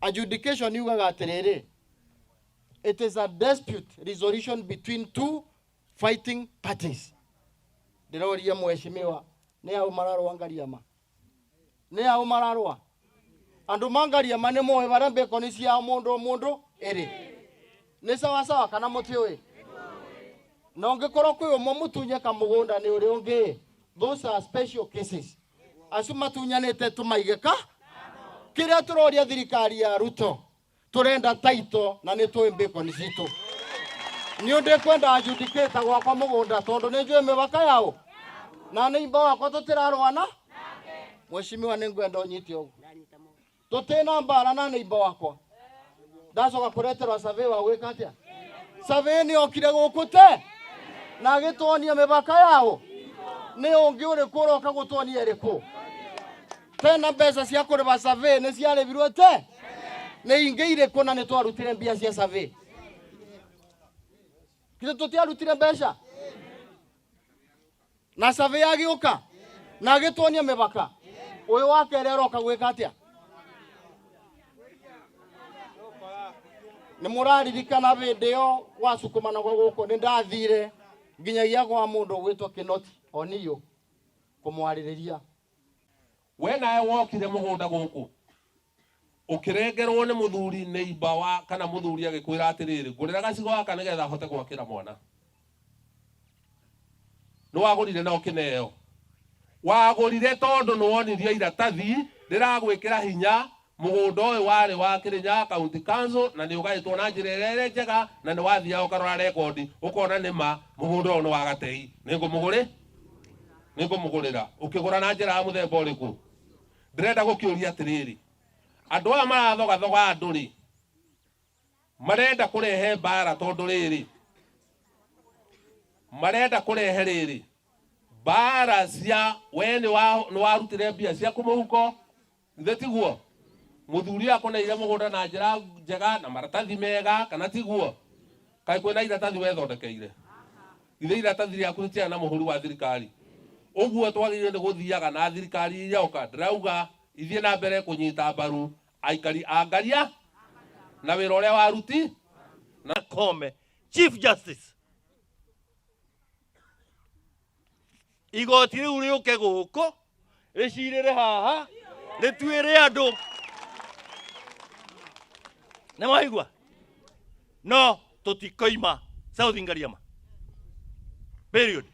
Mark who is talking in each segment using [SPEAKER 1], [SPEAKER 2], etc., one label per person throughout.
[SPEAKER 1] Adjudication yugaga atĩrĩrĩ, it is a dispute resolution between two fighting parties. Ndĩroria mheshimiwa, nĩ au mararũa Ngariama? Nĩ au mararũa? Andũ ma Ngariama nĩ moĩ barĩa mbĩkoni cia mũndũ o mũndũ ĩrĩ. Nĩ sawa sawa kana mũtiũĩ? Na ũngĩkorwo kwĩ ũmwe mũtunye kamũgũnda nĩ ũrĩa ũngĩ, those are special cases. Acio matunyanĩte tũmaige ka kĩrĩa tũroria thirikari ya Ruto, tũrenda title na nĩ tũĩ mbĩkoni citũ. Nĩ ũndũ kwenda adjudicator gwakwa mũgũnda tondũ nĩ njũĩ mĩbaka yao na nĩ imba wakwa tũtirarũana. Mheshimiwa, nĩ ngwenda ũnyite ũguo, tũtina mbara na nĩ imba wakwa. Ndacoka kũreterwa survey wa gwĩka atĩa? Survey nĩ okire gũkũ te na agĩtuonia mĩbaka yao. Nĩ ũngĩ ũrĩkũ ũroka gũtuonia ĩrĩkũ? Tena mbeca cia kũrĩba survey nĩ ciarĩbirwo te nĩ ingĩ irĩkũ? Na nĩ twarutire mbia cia survey, githĩ tũtiarutire mbeca? Na survey agĩũka na agĩtuonia mĩbaka. Ũyũ wa kerĩ aroka gwĩka atĩa? Nĩ mũraririkana hĩndĩ ĩyo gwacukumanagwo gũkũ, nĩ ndathire nginyagia kwa mũndũ ũgwĩtwo Kinoti Oniyo kũmwarĩrĩria.
[SPEAKER 2] We nawe wokire mũgũnda gũkũ ũkĩrengerwo nĩ mũthuri neighbor wa kana mũthuri agĩkwĩra atĩrĩrĩ, ngũrĩra gacigo gaka nĩgetha hote gwakĩra mwana. Nĩ wagũrire na ũkĩneo. Wagũrire tondũ nĩ wonirio iratathi rĩragwĩkĩra hinya mũgũnda ũyũ warĩ wa Kirinyaga County Council na nĩ ũgaĩtwo na njĩra ĩrĩa ĩrĩ njega, na nĩ wathiaga ũkarora rekondi ũkona nĩ ma mũgũnda ũyũ nĩ wa Gatei, nĩ ngũmũgũrĩra. Ũkĩgũra na njĩra ya mũthemba ũrĩkũ? Ndĩrenda gũkĩũria atĩrĩrĩ, andũ aya marathogathoga andũ rĩ, marenda kũrehe mbara tondũ rĩrĩ marenda kũrehe rĩrĩ mbara cia we nĩ warutire mbia ciaku mũhuko, githĩ tiguo? Mũthuri akũneire mũgũnda na njĩra njega na maratathi mega, kana tiguo? Kaĩ kwĩna iratathi wethondekeire? Githĩ iratathi rĩaku rĩtiarĩ na mũhũri wa thirikari? Ũguo twagĩrĩire nĩ gũthiaga na thirikari yoka. Ndĩrauga ithiĩ na mbere kũnyita mbaru aikari a Ngaria na wĩra ũrĩa waruti
[SPEAKER 3] na Kome Chief Justice, igoti rĩu rĩũke gũkũ rĩcirĩre haha rĩtuĩre andũ. Nĩ mwaigua? No tũtikoima South Ngariama, period.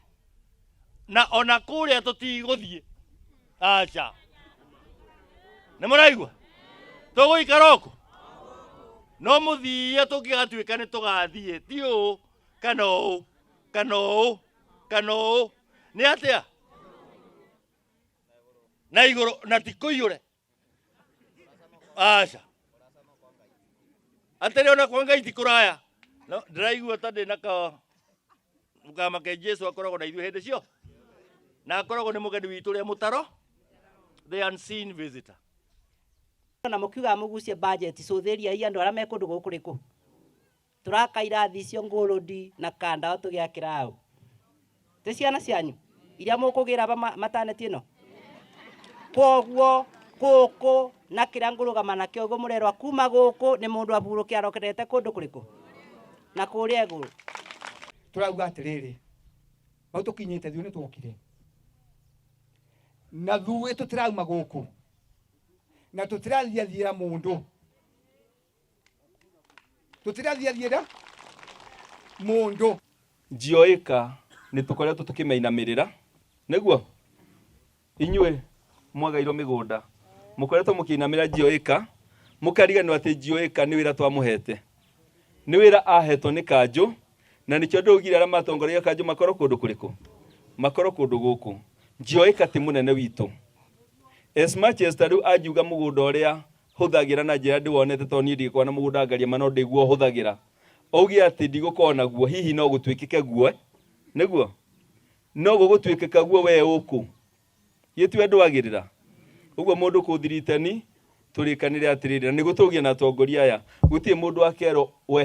[SPEAKER 3] Na ona kũrĩa tũtigũthiĩ, aca. Nĩ mũraigua? Tũgũikara ũkũ no mũthia tũngĩgatuĩka nĩ tũgathiĩ, ti ũũ kana ũũ kana ũũ kana ũũ nĩ atĩa na igũrũ na ti kũiyũre, aca. Atĩrĩ, ona kwa Ngai ti kũraya. No ndĩraigua ta ndĩ na ka mũkamake. Jesu akoragwo na ithuĩ hĩndĩ cio na akoragwo nĩ mũgeni witũ ũrĩa mũtaro, the unseen visitor.
[SPEAKER 4] Na mũkiuga mũgucie budget, cũthĩriai andũ arĩa me kũndũ gũkũ rĩkũ tũraka irathi icio ngũrũndi na kandao tũgĩakĩra au ti ciana cianyu iria mũkũgĩra ba mataneti ĩno. Koguo gũkũ na kĩrĩa ngũrũgama nakĩo, ũguo mũrerwa kuma gũkũ nĩ mũndũ aburũke arokerete kũndũ kũrĩkũ na kũrĩa igũrũ.
[SPEAKER 5] Tũrauga atĩrĩrĩ, hau tũkinyĩte ithuĩ nĩ twokire na thuĩ, tũtirauma gũkũ na tũtirathiathiĩra mũndũ, tũtirathiathiĩra mũndũ.
[SPEAKER 6] Njioĩka nĩ tũkoretwo tũkĩmeinamĩrĩra nĩguo inyuĩ mwagairwo mĩgũnda, mũkoretwo mũkĩinamĩra Njioĩka, mũkariganĩrwo atĩ Njioĩka nĩ wĩra twamũhete, nĩ wĩra ahetwo nĩ kanjũ, na nĩkĩo ndĩugire arĩa matongoragia kanjũ makorwo kũndũ kũrĩkũ, makorwo kũndũ gũkũ. Njioĩka ti mũnene witũ, as much as ta rĩu angiuga mũgũnda ũrĩa hũthagĩra na njĩra ndĩwonete, tondũ niĩ ndigĩkorwo na mũgũnda Ngariama, no ndĩguo hũthagĩra, auge atĩ ndigũkorwo naguo, hihi no gũtuĩkĩke guo nĩguo no gũgũtuĩkĩka guo we ũkũ gĩtue ndwagĩrĩra ũguo mũndũ kũthiritani. Tũrĩkanĩre atĩrĩrĩ, na nĩguo tũgĩe na atongoria aya, gũtirĩ mũndũ akerwo we.